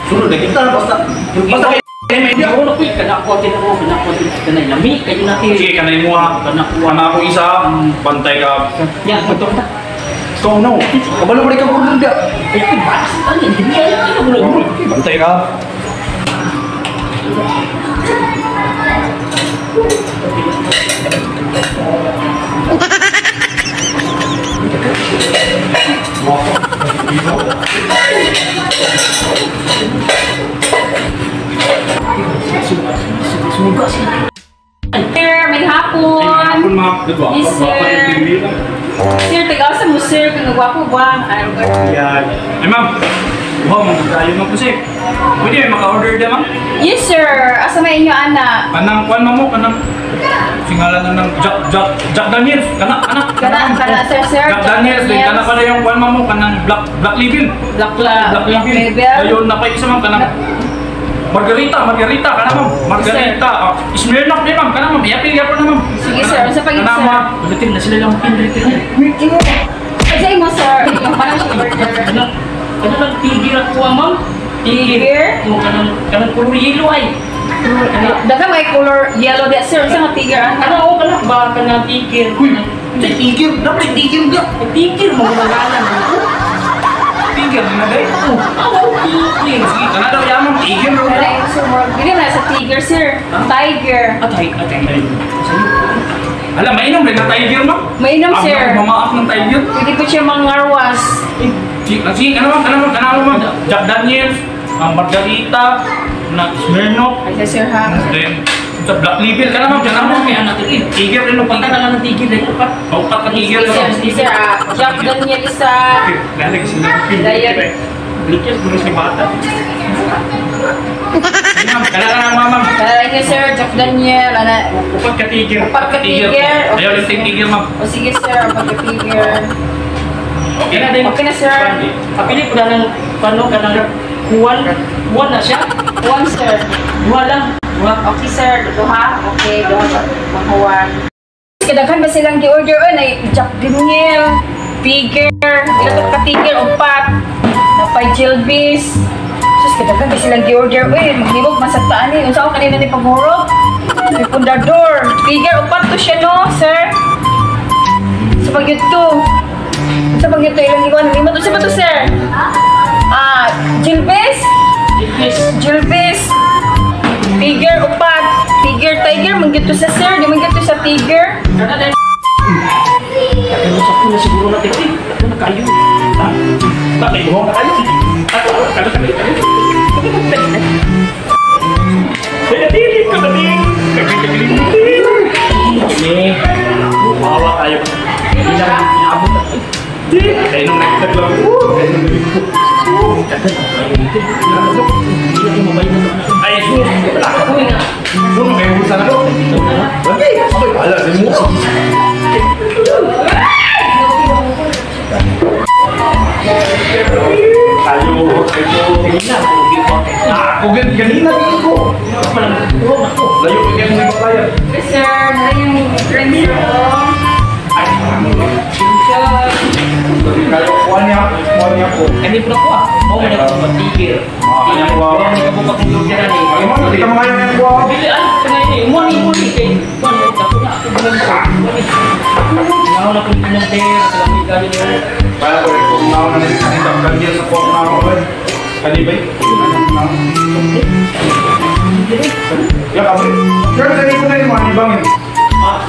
Sunod na kita basta basta Ako na kuy kana ako atin ako kana ako atin kana lami kayo na Sige kanay mo ha. Kana ko Kana ako isa bantay ka. Ya betul ta. So no. Kabalo ba ka order dia? Eh balas tani hindi ay ino Bantay ka. Sir, may hapon. Hapon ma'am. Yes, sir. Sir, tag-asa mo sir, kung nagwapo ba? Ano ba? Yan. Ay ma'am. Wow, tayo ma'am kasi. Pwede may maka-order da ma'am? Yes, sir. Asa may inyo, ana? Kanang kuan ma'am mo, kanang singalan na ng Jack Daniels. Kana kana. Kana, kana, sir, sir. Jack Daniels din kana pala yung kuan ma'am mo kanang Black Label. Black Black Label. Label. Ayun na pa isa ma'am kanang Margarita, Margarita, kana ma'am. Margarita. Oh, Smirnoff din ma'am, kana ma'am. Iapil gyapon na ma'am. Sige, sir. Unsa pag Kana sir? ma'am. Ulitin na sila lang pinritin. Ay, mo, sir. Yung parang siya order. Ano? Ano lang tigir ako ma'am? Tigir? Yung kanang kanang color yellow ay. Daghang may color yellow di sir. Unsa nga tigir? Ano ako kana ba kanang tigir? Uy, tigir, dapat tigir dia. Tigir mo ngalan ko. Tigir na day. Ako tigir. Sige, kana daw ya ma'am, tigir raw. Kana yung sir, more. Dili na sa tiger, sir. Tiger. Atay, atay. Alam, mainom rin ng tiger ma'am. Mainom, sir. Mamaak ng tiger. Pwede po siya mangarwas. Sige, sige, ano ma'am, ano ma'am, ano ma'am. Jack Daniels, ang Margarita, na Smirnoff, Ay, sir, ha? then sa Black Label, kana ma'am, kana ma'am. Kaya natin eh. Tiger rin ang Pagka na lang ng tigir dahil pa. Upat ka tiger. Sige, sir. Sige, sir. Ah, Jack Daniel isa. Lalag sila. Dayon. Blikers, gulo si bata. Sige, ma'am, kana kana ma'am. Kana inyo, sir. Jack Daniel. Ana. Upat ka tiger. Upat ka tiger. Ayaw lang tiger ma'am. O sige, sir. Upat ka tiger. Okay na din. Okay na, sir. Kapili ko na ng pano ka ng kuwan. Kuwan na siya. One, sir. Duha lang. Duha. Okay, sir. Duha. Okay, duha. Mahuwan. Kadaghan ba silang gi-order? Oy, na Jack Daniel, Tiger, ila ka Tiger, upat, napay Jilbis. Sus, kadaghan ba silang gi-order? Oy, maglibog man sa taan eh. Unsa ako kanina ni paghurot? May pundador. Tiger, upat to siya, no, sir? Sa pagyud to. Sa pagyud to, ilang iguan. Lima to, sa ba to, sir? Ah, Jilbis? Yes. Jilbis. Tiger, upat. Tiger, tiger, manggito sa sir. Di manggito sa tiger. Kana dahil. Pero sa na siguro natin. Eh, ako na kayo. Ha? Bakit? Buhok na kayo? Ako, kayo, kayo, kayo. Ay, natilig ko, natilig. Ini, bawa tayo. Hindi na inaabot. Kaya nung nagtag lang. Kaya nung nagtag. Ay, sus! Suno kayo bulsa na ko. Lagi, ako'y bahala sa mo. Tayo, tayo. Ako ganina din ko. Layo ko kayo sa bayan. Okay, sir. Nara yung drink, sir. Ay, ano ba? Kayo kuha niya ko. Kani po na ko ah. Mo na ko tigir. Ah, kanya ko ah. Kani ka po pag-order ni. Ay mo, di ka mangayon ng kuha. Bili ano kanay ni mo ni mo ni kay kuan ako na ako man ko. Mao na kung inom ter kalami kami ni. Para ko rin kung naon na nila kanina kanya sa kuha na ako ba. Kani ba? Ya kamu. Pero sa ko na yung mga bangin. Ah.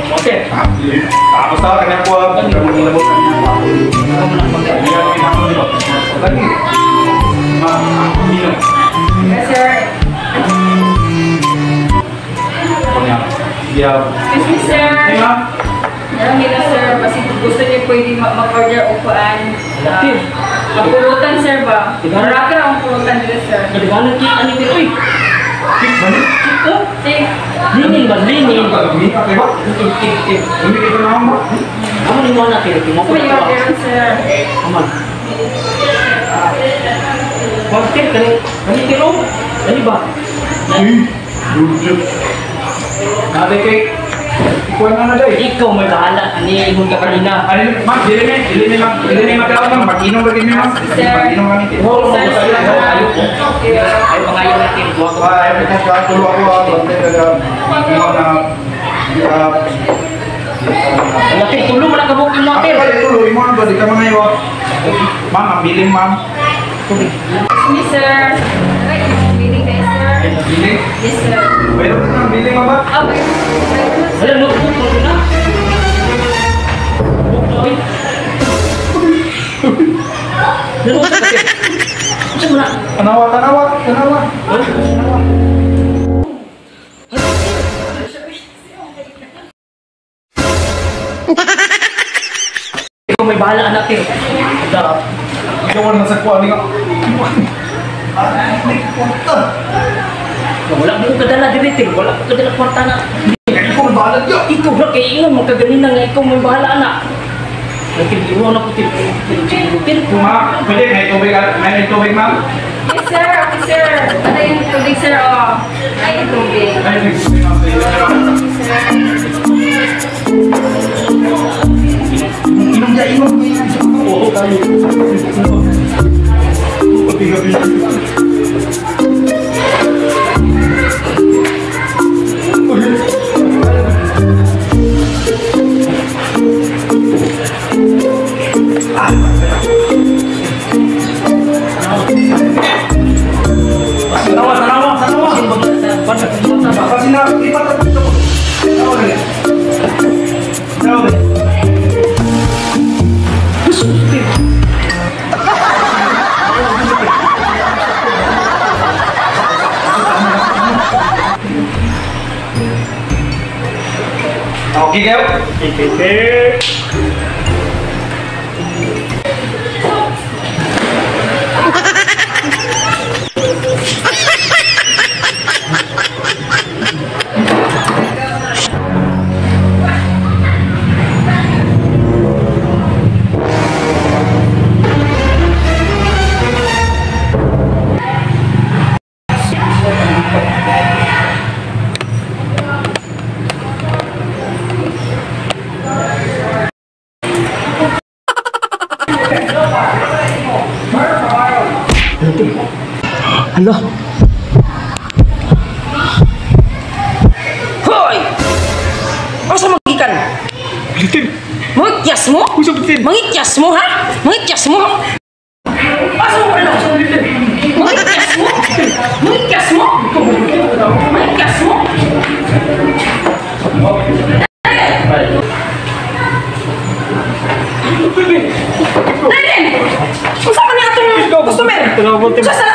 Okay. Tapos sa kanya kuha, kanya nilabot kanya kuha. Hindi ako kinakaw di ba? Lagi. Ma, minum. Yes, sir. Kanya. Ya. Excuse me, sir. Hey, ma'am. Meron nila, sir. Kasi kung gusto niyo pwede mag-order o kuan. Latin. Pulutan, sir ba? Marami ang pulutan nila, sir. Kadaganan ki ani pero oy. Kik ba ni? Oh, Sige. linin ba linin? Lagi, okay ba? Kik kik kik. Hindi kita na ba? Amo ni mo na kay mo Gusto ko niyo na. order, sir. Aman. Konti kani kani tiro. Dali ba? Duduk. Nade kay ikuan na na day. Ikaw may bahala ani ingon ka kanina. Ano, ma'am, dili ni ma'am, dili ni ma'am, ma'am, mag-inom lagi ni ma'am. Sir. Mag-inom kami. Oh, Sir, ayo po. Ay pangayo natin duha ko. Ay, may kung tulo ako ah, konti na lang. Mo na Natin tulo man ang kabuk yung Ako natin. kay tulo, imo na ba di ka mga iwa. Ma'am, ang billing ma'am. Excuse me, sir. Right, yung billing kayo, sir. Billing? Yes, sir. Mayroon ka ng billing ma'am ba? Ah, wait. Wait, Wala notebook mo na. Book na oy. Unsa man na? Tanawa, tanawa, tanawa. Ikaw may bahala anak eh. Da. Ikaw na sa kuha nga. Ay, may kwarta. Wala mo kadala diri til, wala ko kadala kwarta na. Ikaw may bahala diyo. Ikaw ra kay ingon mo kaganina nga ikaw may bahala anak. Lakin iwan ako til. Til. Ma'am, pwede may tubig, may tubig ma'am? Yes, sir. Okay, sir. Ano yung tubig, sir? Oh. Ay, yung tubig. Ay, may tubig ma'am. Sir. Inom niya, inom. Oo, tayo. Gabi-gabi. Tanawa, tanawa, tanawa. Kasi na, lipat na ito. Tanawa na. Tanawa na. Okay kayo? Okay. Hala. Hoy! Asa magikan? Mangikyas mo? Mangikyas mo, ha? Mangikyas mo? Asa mo ano? Mangikyas mo? Mangikyas mo? Mangikyas mo? Dali! Unsa man ni atong customer? Unsa sa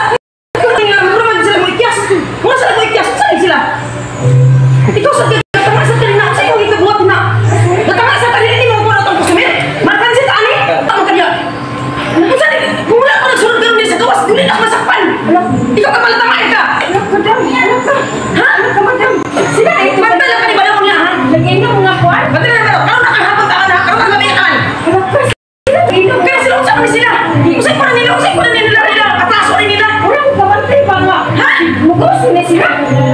Ikaw sa gatanga sa kanina, sa iyong ikabuhat na. Gatanga sa kanina, hindi mo kuha itong customer. Markan siya taani, tama kanya. Kung saan, kung wala ko nagsunod ganun niya sa gawas, hindi na ako masakpan. Ikaw ka pala tamain ka. Anak, madam. Anak ka. Ha? Anak ka, madam. Sila eh. Bantay lang ka ni Badang niya, ha? Nag-inom nga po. Bantay lang ka. Karoon na kang hapon ka na, karoon kang gabi ka. Anak ka. Sila, inom. Pero sila, unsa man sila? Usay pa na nila, usay pa na nila, nila. Atraso rin nila. Wala ko kabantay pa nga. Ha? Mugawas na sila.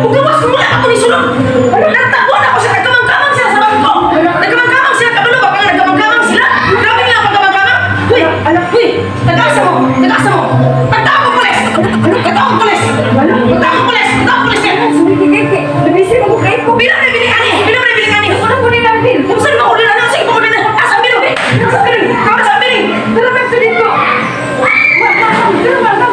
Mugawas kung wala ako ni sulod. Nagtabuan ako sa nagkamang-kamang sila sa bangko. Nagkamang-kamang sila, kabalo ba? Kaya nagkamang-kamang sila. Grabe nga pagkamang-kamang. Huy! Huy! Tagasa mo! Tagasa mo! Pagtawag ko pulis! Pagtawag ko pulis! Pagtawag ko pulis! Pagtawag ko pulis yan! Lumisin mo kayo ko. Bilang na biling ani! Bilang na biling ani! Wala ko rin ang bill. Kung saan mo order ano? Sige, order na! Asa ang bill? Asa ang bill? Asa ang bill? Pero may dito. Pero madam.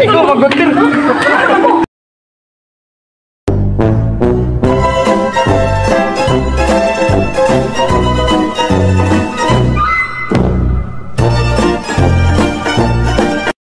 Ikaw magod.